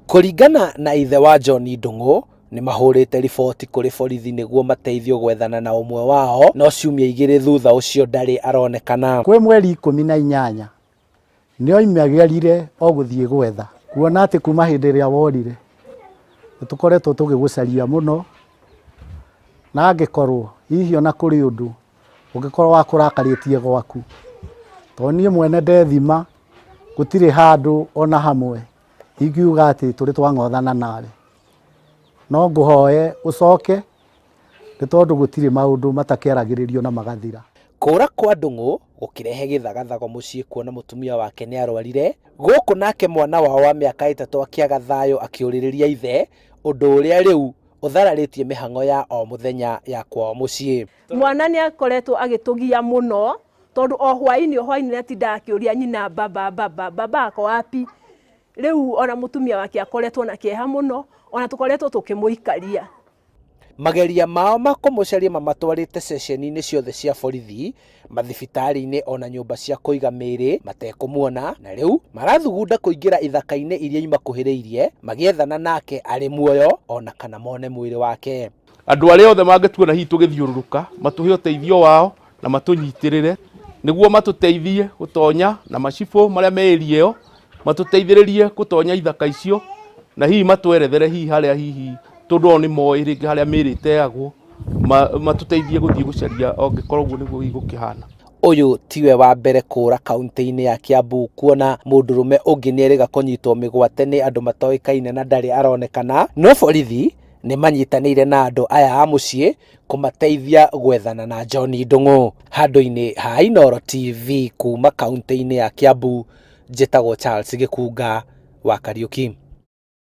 Kũringana na ithe wa John Ndung'u, nĩ mahũrĩte riboti kũrĩ borithi nĩguo mateithio gwethana na ũmwe wao, no ciumia igĩrĩ thutha ũcio ndarĩ aronekana. Kwĩ mweri 18 nĩoimagarire o gũthiĩ gwetha, kuona atĩ kuma hĩndĩ ĩrĩa worire nĩ tũkoretwo tũgĩgũcaria mũno, na angĩkorwo hihi ona kũrĩ ũndũ ũngĩkorwo wakũrakarĩtie gwaku, tondũ niĩ mwene ndethima gũtirĩ handũ ona hamwe ingiuga atĩ tũrĩ twang'othana nawe. No ngũhoe ũcoke nĩ tondũ gũtirĩ maũndũ matakĩaragĩrĩrio na magathira. Kũũra kwa Ndung'u gũkĩrehe gĩthagathago mũciĩ kuona mũtumia wake nĩ arwarire, gũkũ nake mwana wao wa mĩaka 3 akĩaga thayũ akĩũrĩrĩria ithe, ũndũ ũrĩa rĩu ũthararĩtie mĩhang'o ya o mũthenya ya kwao mũciĩ. Mwana nĩ akoretwo agĩtũgia mũno tondũ o hwainĩ o hwainĩ nĩ atindaga akĩũria nyina baba baba baba ako wapi. Rĩu ona mũtumia wake akoretwo na kĩeha mũno, ona tũkoretwo tũkĩmũikaria. Mageria mao ma kũmũcaria mamatwarĩte ceceni-inĩ ciothe cia borithi, mathibitarĩ-inĩ ona nyũmba cia kũiga mĩĩrĩ matekũmuona, na rĩu marathugunda kũingĩra ithaka-inĩ iria imakuhĩrĩirie magĩethana nake arĩ muoyo ona kana mone mwĩrĩ wake. Andũ arĩa othe mangĩtuona hihi tũgĩthiũrũrũka matũhe ũteithio wao na matũnyitĩrĩre nĩguo matũteithie gũtonya na macibũ marĩa me area ĩyo matũteithĩrĩrie gũtonya ithaka icio na hihi matwerethere hihi harĩa hihi tondũ o nĩ moĩ rĩngĩ harĩa mĩĩrĩ ĩteagwo matũteithie gũthiĩ gũcaria angĩkorwo ũguo nĩguo hihi gũkĩhana. Ũyũ tiwe wa mbere kũũra kaunti-inĩ ya Kiambu kuona mũndũrũme ũngĩ nĩerĩga kũnyitwo mĩgwate nĩ andũ matoĩkaine na ndarĩ aronekana, no borithi nĩ manyitanĩire na andũ aya a mũciĩ kũmateithia gwethana na John Ndung'u. Handũ-inĩ ha Inooro TV kuma kaunti-inĩ ya Kiambu, njĩtagwo Charles Gĩkunga wa Kariuki.